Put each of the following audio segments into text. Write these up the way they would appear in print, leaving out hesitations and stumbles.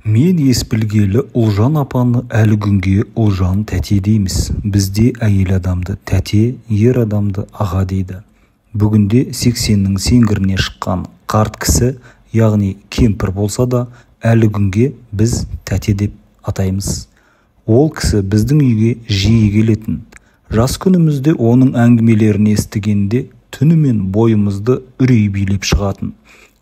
Мен ес білгелі Ұлжан апаны әлі күнге Ұлжан тәте дейміз. Бізде әйел адамды тәте, ер адамды аға дейді. Бүгінде 80-нің сеңгіріне шыққан қарт кісі, яғни кемпір болса да, әлі күнге біз тәте деп атаймыз. Ол кісі біздің үйге жиі келетін. Жас күнімізде оның әңгімелерін естігенде түнімен бойымызды үрей билеп шығатын.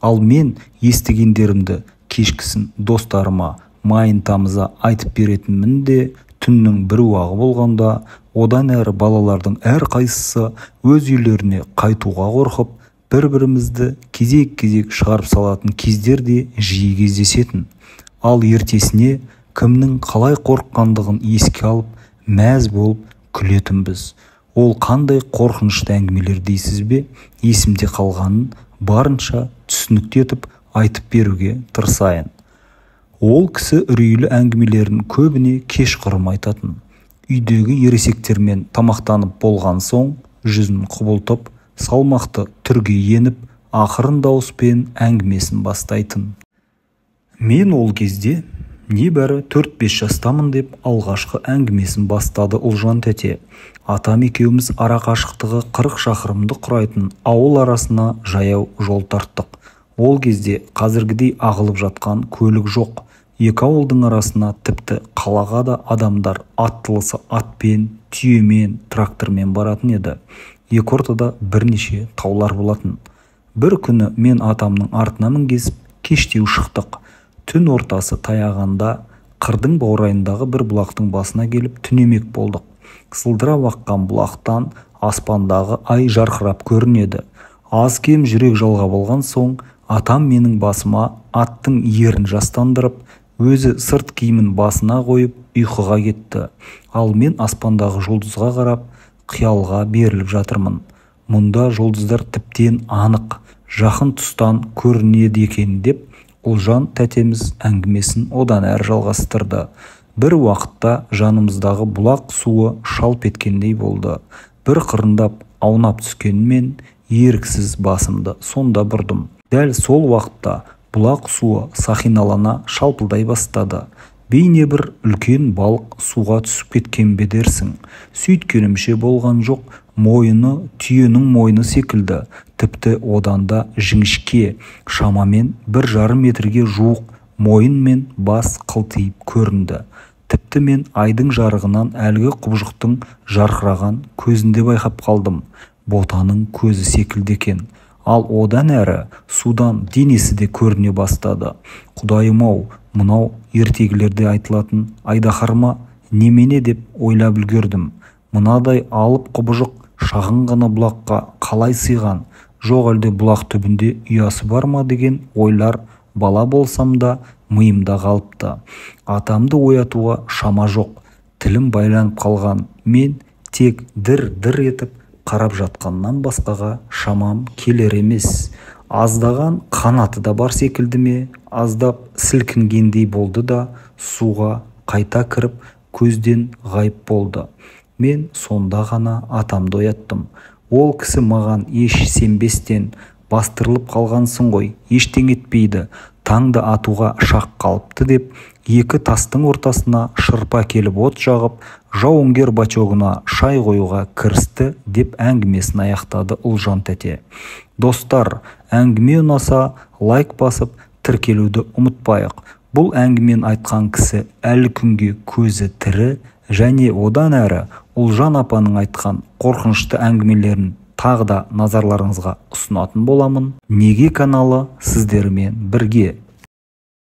Ал мен естігендерімді кешкісін достарыма майын тамыза айтып беретінмін де, түннің бір уағы болғанда одан әрі балалардың әрқайсысы өз үйлеріне қайтуға қорқып, бір-бірімізді кезек-кезек шығарып салатын кездер де жиі кездесетін. Ал ертесіне кімнің қалай қорыққандығын еске алып, мәз болып күлетінбіз. Ол қандай қорқынышты әңгімелер дейсіз бе? Есімде қалғанын барынша түсінікті етіп айтып беруге тырысайын. Ол кісі үрейлі әңгімелерін көбіне кешқұрым айтатын. Үйдегі ересектермен тамақтанып болған соң жүзін құбылтып, салмақты түрге еніп, ақырын дауыспен әңгімесін бастайтын. Мен ол кезде небәрі 4-5 жастамын деп алғашқы әңгімесін бастады Ұлжан тәте. Атам екеуміз ара қашықтығы 40 шақырымды құрайтын ауыл арасына жаяу жол тарттық. Ол кезде қазіргідей ағылып жатқан көлік жоқ. Екі ауылдың арасына тіпті қалаға да адамдар аттылысы атпен, түйемен, трактормен баратын еді. Екі ортада бірнеше таулар болатын. Бір күні мен атамның артына мінгесіп, кештеу шықтық. Түн ортасы таяғанда қырдың баурайындағы бір бұлақтың басына келіп түнемек болдық. Сылдырап аққан бұлақтан аспандағы ай жарқырап көрінеді. Аз-кем жүрек жалғап алған соң, атам менің басыма аттың ерін жастандырып, өзі сырт киімін басына қойып ұйқыға кетті. Ал мен аспандағы жұлдызға қарап, қиялға беріліп жатырмын. Мұнда жұлдыздар тіптен анық, жақын тұстан көрінеді екен деп Ұлжан тәтеміз әңгімесін одан әрі жалғастырды. Бір уақытта жанымыздағы бұлақ суы шалп еткендей болды. Бір қырындап аунап түскенмен еріксіз басымды сонда бұрдым. Дәл сол уақытта бұлақ суы сақиналана шалпылдай бастады. Бейне бір үлкен балық суға түсіп кеткен бе дерсің. Сөйткенімше болған жоқ, мойыны түйенің мойны секілді, тіпті одан да жіңішке, шамамен 1,5 метрге жуық мойын мен бас қылтиып көрінді. Тіпті мен айдың жарығынан әлгі құбыжықтың жарқыраған көзін де байқап қалдым. Ботаның көзі секілді екен. Ал одан әрі судан денесі де көріне бастады. Құдайым-ау, мынау ертегілерде айтылатын айдаһар ма, немене деп ойлап үлгердім. Мынадай алып құбыжық шағын ғана бұлаққа қалай сыйған, жоқ әлде бұлақ түбінде ұясы бар ма деген ойлар бала болсам да миымда қалыпты. Атамды оятуға шама жоқ, тілім байланып қалған. Мен тек дір-дір етіп қарап жатқаннан басқаға шамам келер емес. Аздаған қанаты да бар секілді ме, аздап сілкінгендей болды да суға қайта кіріп көзден ғайып болды. Мен сонда ғана атамды ояттым. Ол кісі маған еш сенбестен, бастырылып қалғансың ғой, ештеңе етпейді, таңды атуға шақ қалыпты деп, екі тастың ортасына шырпа келіп от жағып, жауынгер бачогына шай қоюға кірісті деп әңгімесін аяқтады Ұлжан тәте. Достар, әңгіме ұнаса лайк басып, тіркелуді ұмытпайық. Бұл әңгімені айтқан кісі әлі күнге көзі тірі және одан әрі Ұлжан апаның айтқан қорқынышты әңгімелерін тағы да назарларыңызға ұсынатын боламын. Неге каналы сіздермен бірге.